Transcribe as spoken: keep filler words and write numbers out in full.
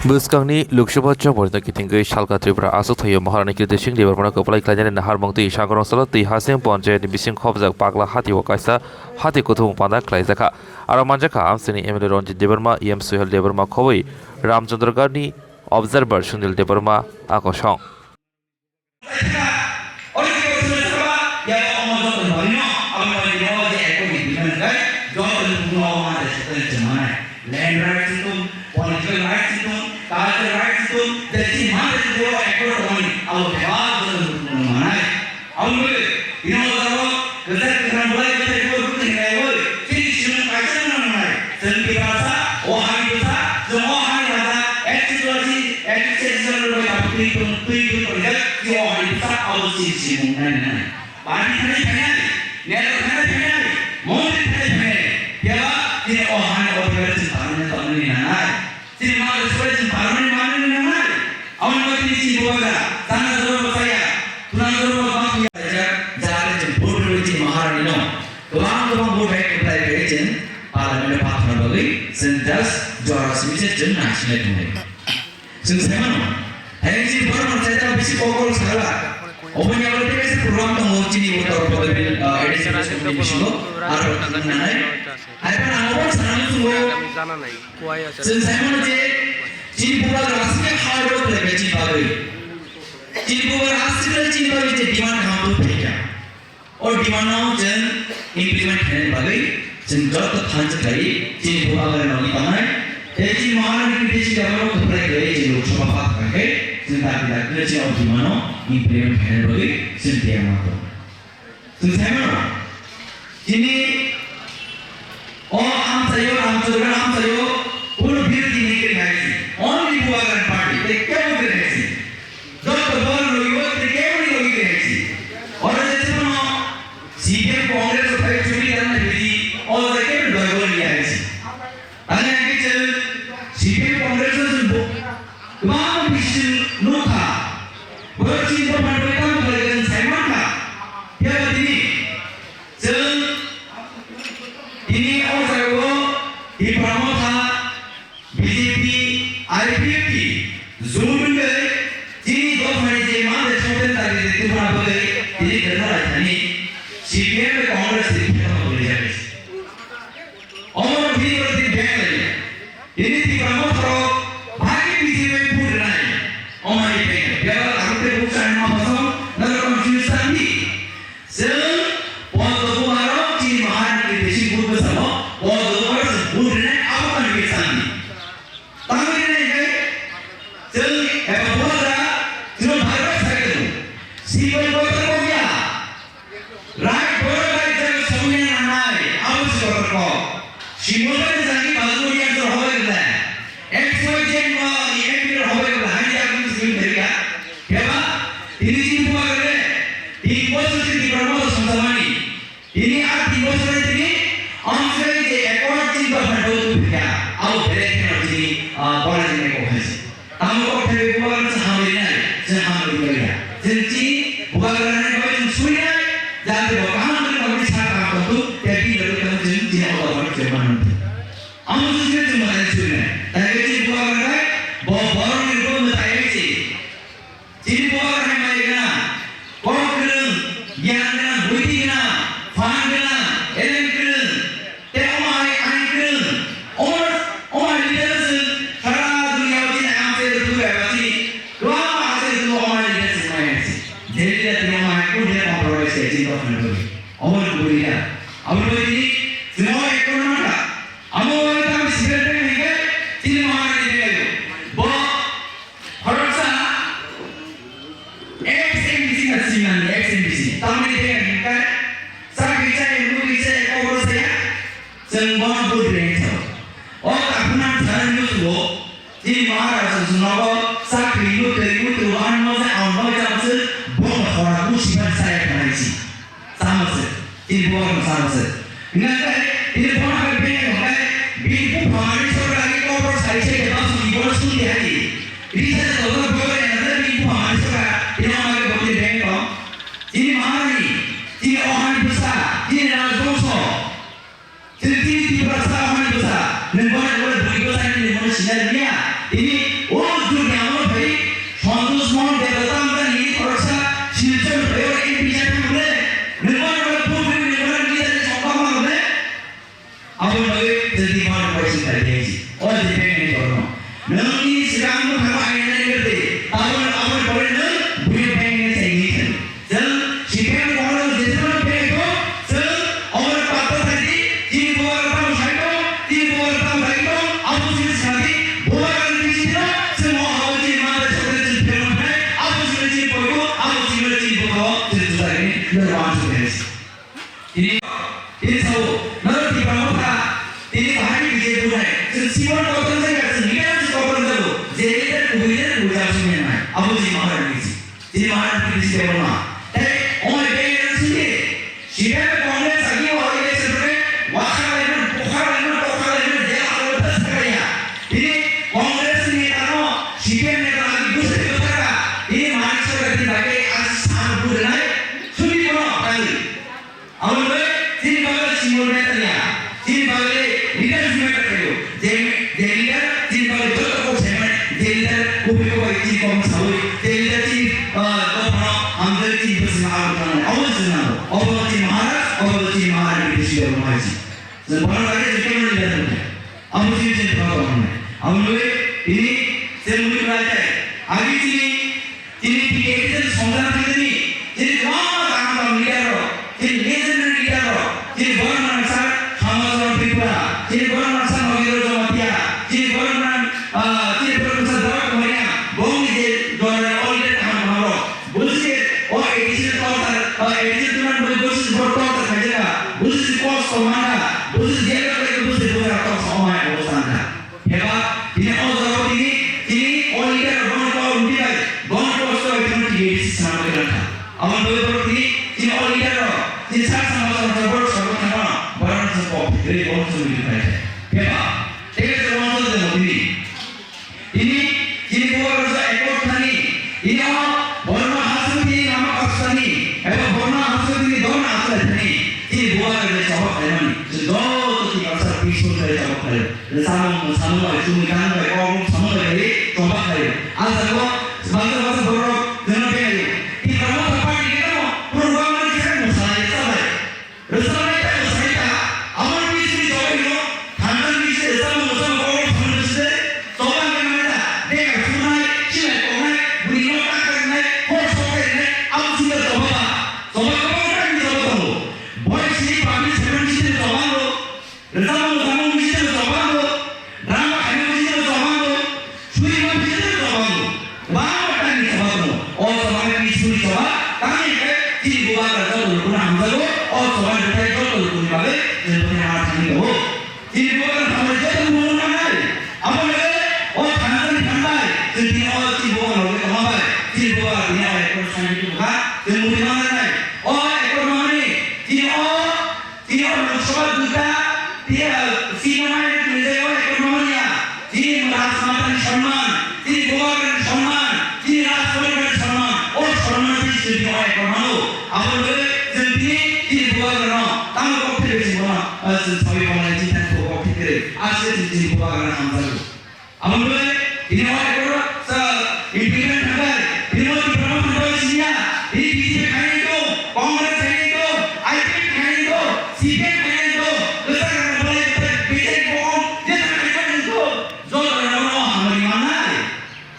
Bwskangni Lok Sabha chongmani kitingwi salka Tripura aswk thaio Maharani Kirti Singh Debbarmano kwplai khlainani naharmung twi Sangrong salo twi Hasing Panchayatni bising khopjak Pakla Hati o kaisa hati kuthumung panda khlaijakha. Aro manjakha amchaini M L A Ranjit Debbarma, E M Suhel Debbarma khobwi Ramchandragarhni Observer Sunil Debbarma a kosong. Land rights wngtong, political rights wngtong, cultural rights wngtong, je chini mangsa jora accord tongmani, abo bebak joto ni bukhuk no manai. Aboni bagwi tini o jora o kwchak kwkhrang bolai bwthai bo bwtwi hinaiwi chini simung kaisa wngna nangnai. Chwng Tiprasa, o hani bwsa, chwng o hani raja, ek chwng raji, ek chwng raji, twi tong, twi tong tongjak, chini o hani bwsa, abo chini simung nai nangnai. Party thani phainai, neta thani phainai, montri thani phainai, phiya ba chini o hani o thani chwng parliament tongmani nangnai. Chini ma rwchapani chwng parliament manwi nangnai. Aboni bagwi chini bubagra chana jora bo chaya, thuna jora bo bang ya. Jahate chwng vote rwwi chini Maharani no kwbang kwbang vote bai kwplai phaiwi chwng parliament o pathorna bagwi chwng just jora simi se chwng nangsinai tongnai. Chwng sai mano, hai chini borok rok chai ta bisi kokol sakla. Oboni abo tei kaisa program tongo chini Uttar Pradesh, ah, A D C West Committee bisingo, aro thang nanai. Hai phano ang obo sana muchungo. Chwng sai mano je chini bubagra aswk khe hard work khlai kha chini bagwi. Chini bubagra aswk khe chini bagwi je demand kaham tubui phaikha. O demand no chwng implement khainani bagwi chwng joto thansa khlai chini bubagra noni tanai. Tei chini Maharani Kirti Singh Debbarma kwplai khlai chini Lok Sabha pass khai khe chwng dakti dakti no chini o demand no implement khainani bagwi chwng tiyar ma tongo. Chwng sai mano, chini o amchaio, Ramchandragarh amchaio, kunu birodhi hinwi khe hai si. Only Bubagra party, tei kebo khe hai si. Joto bor logi o, tei kebo ni logi khe hai si. Oro je sono C P M Congress o phai churi dan na bidi, o je kebo doi bor ni hai si. Ani agi chwng C P M Congress o chwng bo-, kwbangma bisi chwng nukha. Borok chini dophani bagwi tamo khlai khe chwng sai mankha. Phiya ba tini chwng tini o jagao Tipra Motha, B J P, I P F T, jut wngwi chini dophani je mande soten dagi je tubuna bagwi tini kwthar lai thani C P M bai Congress ni phano kwrwi jagwi. Omo rok bini borok tini beng lai. Tini Tipra Motha rok bhagi B J P bai vote rwnai. Omo hai beng. Bebak ang tei vote rwnai ma bosong, nang confuse tangdi. Chwng Poddo Kumar rok chini Maharani ni bisi vote bwsamo, Poddo Kumar rok chwng vote rwnai abo confuse tangdi. Tangwi rwnai hwnkhe chwng eba bubagra chwng bhai bai sai tongo. Sibai kotor kok ya. Rai borok bai jaga songya nangnai, abo se kotor kok. Simon bai jani bazmuri ya jor hobai gla. X Y Z ma M P rok hobai gla, hani ya kunu simi theri ya. Keba, tini chini bubagra re, tin bosor chini Tipra Motha songsamani. Tini a tin bosor tini amsai je accord chini dophani bagwi tubui kha, abo belai kheno chini, ah, bora chini kok hai se. Tamo kok thaibai bubagra se hamri nai, se hamri kaliya. Chwng chini bubagra nai bai chwng sui nai, jate bo kaham khe nokni sa kaham tongthu, tei bini bagwi tamo chwng chini o dophani chwng manwi. Amo chwng chini chwng manwi sui nai. Tai khe chini bubagra nai, bo borok ni rwkhe mwtai bai se. Chini bubagra hai mai gwnang, kok kwrwng, giyan gwnang, buidhi gwnang, phan gwnang, elem kwrwng, tei omo hai ain kwrwng. Omo, omo hai leader chwng sara dunia o chini amchai rwtwi bai ba chini kwbangma amchai rwtwi omo hai leader chwng mai hai se. Je leader tini omo hai kunu leader compromise khe chini dophani bagwi. Omo ni kubui leader. Aboni bagwi tini chwng omo hai kunu mankha. Amo tamo secretary hingke chini Maharani ni belai bo khoroksa ex M D C na sinani ex M D C tamni belai hingke chakri chai nukri chai kobor saya chwng bono vote reng sao. O takhuna thani nusugo chini Maharaj chwng nogo chakri nukri nukri wahani moja ang moja se bono khora busi ban saya khanai si. Sama se, tini bubagra no sama se. Hingkha khe, tini bubagra khe beng hingkha khe, bini bupha manwi sokra agi kobor sai se khe basu ni bono sung di hai. Risa se tokla bubagra hingkha khe bini bupha manwi sokra, tini ama khe bokni beng tong. Tini Maharani, tini Ohani bwsa, tini Rajbongso. Tini, tini Tiprasa Ohani bwsa, nwng bono ule bwrwi bwsa ni nwng bono sina liya. Tini O Durga Amol phai, Santosh Mohan Debbarma amdani khoroksa Silchar phai o M P jak thangmani. Nwng ma nwng ma phuk nwng ma nwng ma leader ni songkha ma nwng ma. Aboni bagwi jadi ma nwng bai sing khai thai si. O je bang ni torno. Nwng ni sikang no thangma aina ni gerte. Aboni, aboni pore nwng bui bang ni sai ni thang. Chwng C P M ni kono jeswk phai tong, chwng omo patta thai di, chini bubagra tamo sai tong, chini bubagra tamo sai tong, abo chini sadi, bubagra ni bisi dino, chwng o hao chini ma bai sokre chini phai mo nai, abo chini chini poigo, abo chini chini bukao, chini bujai ni, nirwan chini. Tini, tini sao, naro Tipra Motha, tini bahai ni bisi bunai, chwng Simon Kotan jaga, chwng leader chwng Kotan jago, je leader kubui leader kubui jaga chwng nai, abo chini Maharani bisi. Chini Maharani bisi Debbarma. Tei ongoi beng election di. C P M Congress agi o election re wakha lai man, bokha lai man, tokha lai man, jela halo ta sakaya. Tini Congress ni tano C P M ni tano agi busi busi ka. Tini Manik Sarkar ni bagi asi sar bu denai. Suni kono kali. Aboni bagwi chini bagwi single leader ya, chini bagwi leader matter khaio. Je, je leader chini bagwi joto kok saimani, je leader kubui kubui chini kokno saui, je leader chini, ah, dophano hamjagwi chini bwswkno abo thangnai. Obo se nango. Obo chini Maharaj, obo chini Maharani bisi obo hai si. Chwng bono bagwi chwng kebo leader wngkha. Abo chini chini bono tongmani. Aboni bagwi tini chwng mui kwlai khe. Agi chini Chini T T A D songdan thangni, chini kwbangma kaham kaham leader rok, chini legendary leader rok, chini borok nangsa Khamasora Tripura, chini borok nangsa Nogendra Jamatia, chini borok nang, ah, chini borok nangsa Dawat Kumariya, bongni je jora already kaham kaham rok. Busi o A D C ni torta, ah, A D C ni tunan bui busi bor torta khaijaka, busi kosto manga, busi jela khaijaka, busi bujak kosto omai obostha wngkha. Eba tini o jaga o tini, tini o leader rok bono kok rwdi bai, bono kosto bai tini T A D C swnam bai kwlangkha. Aboni bagwi borok tini, tini o leader rok, tini sak sama sama borok sabuk thangmano, borok no kok rwdi, borok no kok rwdi bai. Eba, tei se bono to jemo tini. Tini, tini bubagra rok ekot thani, tini o borok no hasing tini lama kastani, eba borok no hasing tini dona asai thani, tini bubagra rok chobak khaimani, joto tini baksa peaceful khe chobak khaio. Samung, samung bai chumui tang bai kok samung bai ri chobak bai. A jago bangsa bangsa borok jono bai ri. Tipra Motha party ni tamo program ni khe mo sai ta bai. Rwchapnai ta mo sai ta. Amon ni sini chobai no. Thandan ni se rwchapmung rwchapmung kok samung ni se. Choba ni mana da. Dega sunai, chilai koknai, buni no ta kai nai, hor sok kai nai, abo sini choba ba. Choba ko ta ni choba ko. Boy sini public servant sini choba lo. Rwchapmung rwchapmung bisi tei choba tongo, drama khaimung bisi tei choba tongo, suri ma bisi tei choba tongo, kwbangma tamni choba tongo. O choba ni suri choba, tamni hwnkhe chini bubagra joto lukuno hamjago, o choba ni bwthai joto lukuni bagwi chini bwthai ha thangwi tongo. Chini bubagra hambai joto lukuno nangnai. Abo hwnkhe o thansa ni thanbai, chwng tini o chini bubagra logi tongma bai, chini bubagra tini o ekor sanjwk tongkha, chwng mui mananai. O ekor manani, chini o Tini o Lok Sabha duita, tini, ah, sino mai tini je o ekor mamania. Tini Rajmata ni sonman, tini Bubagra ni sonman, tini Rajporibar ni sonman. O sonman tini sini o ekor mano. Abo le tini, tini Bubagra no, tamo kok tini sini bono, ah, sini sawi bono tini tani kok tini. Asli tini Bubagra no hamjago. Abo le